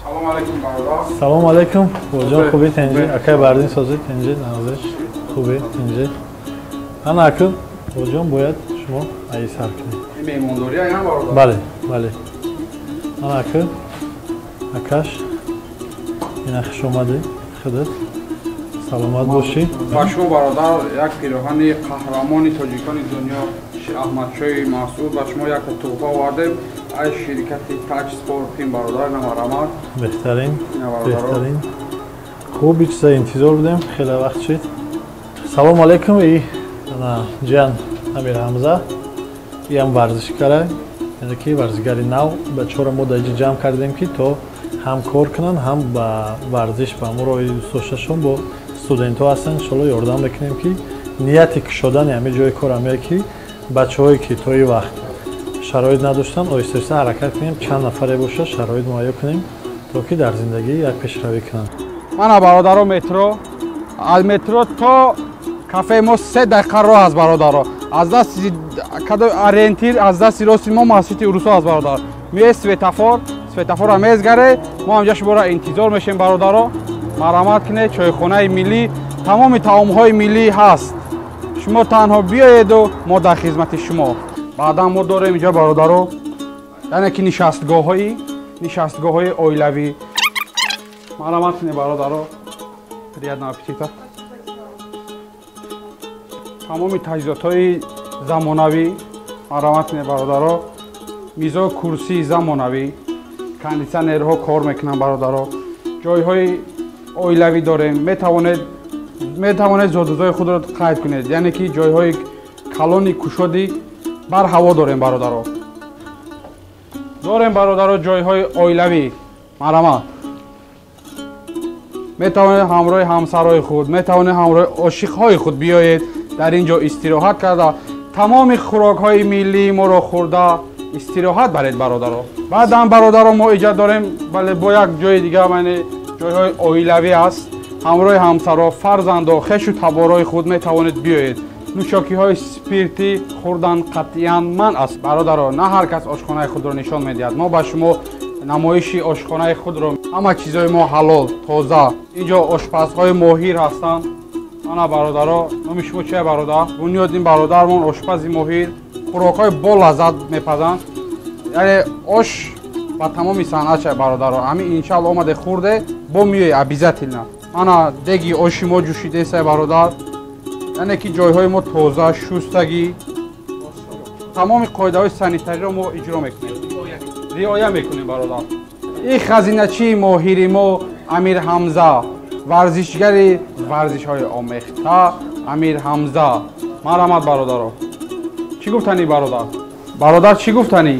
Салом алейкум, бародар. Салом алейкум. Боҷон, хубӣ, тинҷӣ? Акай Бардин, созӣ, тинҷӣ, нағзиш, хубӣ, тинҷӣ? Ана акун, боҷон, бояд шумо аи сар кунед. Ин меҳмондорӣ ая, бародар? Бале, бале. Ана акун, акаш, ина, хуш омадӣ худат. Саломат бошӣ. Ба шумо, бародар, як пироҳани қаҳрамони тоҷикони дунё Аҳмадшоҳи Масъуд, ба шумо як туҳфа овардем аз ширкати Таҷ Спорт Тим, бародар, намарамад. Беҳтарин, беҳтарин. Хуб, чиза интизор будем, хеле вақт шид. Салому алейкум. И ана ҷиян Амир Ҳамза, иам варзишкара, яъне ки варзишгари нав. Бачаҳоро мо дар инҷа ҷамъ кардем, ки то ҳам кор кунанд, ҳам ба варзиш, ба ҳамон роҳи дӯстдошташон. Бо студентҳо ҳастанд, иншоалло ёрдам мекунем, ки нияти кушодани ҳамин ҷои кор ҳамее, ки бачаҳое, ки то ин вақт шароит надоштанд, оҳиста оҳиста ҳаракат кунем, чанд нафаре бошад, шароит муҳайё кунем, то ки дар зиндагӣ як пешравӣ кунанд. Мана, бародаро, метро. Аз метро то кафеи мо 3 дақиқа роҳ аст, бародаро. Аз дасти ориентир, аз дасти рости мо масҷиди Урусо аст, бародар. Меоед, светофор, светофорро мезгаре, мо ҳамҷа шуморо интизор мешем, бародаро. Марҳамат кунед, чойхонаи миллӣ, тамоми таомҳои миллӣ ҳаст. Шумо танҳо биёеду мо дар хизмати шумо. Баъдан мо дорем инҷа, бародаро, яъне ки нишастгоҳҳои оилавӣ. Марҳамат кунед, бародаро. Приятного аппетита. Тамоми таҷҳизотҳои замонавӣ. Марҳамат кунед, бародаро. Мизо, курсии замонавӣ, кондитсионерҳо кор мекунанд, бародаро. Ҷойҳои оилавӣ дорем, метавонед зодрӯзҳои худро қайд кунед, яъне ки ҷойҳои калони кушоди барҳаво дорем, бародаро. Дорем, бародаро, ҷойҳои оилавӣ. Марҳамат, метавонед ҳамроҳи ҳамсарҳои худ, метавонед ҳамроҳи ошиқҳои худ биёед, дар ин ҷо истироҳат карда, тамоми хӯрокҳои миллии моро хӯрда, истироҳат баред, бародаро. Баъдан, бародаро, мо иҷа дорем, бале, бо як ҷои дига, яъне ҷойҳои оилавӣ аст. Ҳамроҳи ҳамсаро, фарзандо, хешу таборҳои худ метавонед биёед. Нӯшокиҳои спиртӣ хӯрдан қатъиян манъ аст, бародаро. На ҳар кас ошхонаи худро нишон медиҳад. Мо ба шумо намоиши ошхонаи худро. Ҳама чизҳои мо ҳалол, тоза. Инҷо ошпазҳои моҳир ҳастанд. Ана, бародаро, номи шумо чия, бародар? Бунёд. Ин бародармон ошпази моҳир, хӯрокҳои болаззат мепазанд, яъне ош ба тамоми санъат, бародаро. Ҳамин, иншаалло, омаде, хӯрде, бо миёй обязательно. Ана деги оши мо ҷӯшидеса, бародар. Яъне ки ҷойҳои мо тоза, шустагӣ, тамоми қоидаҳои санитариро мо иҷро мекунем, риоя мекунем, бародар. Ин хазиначии моҳири мо Амир Ҳамза, варзишгари варзишҳои омехта Амир Ҳамза. Марҳамат, бародаро. Чӣ гуфтанӣ, бародар? Бародар, чӣ гуфтанӣ?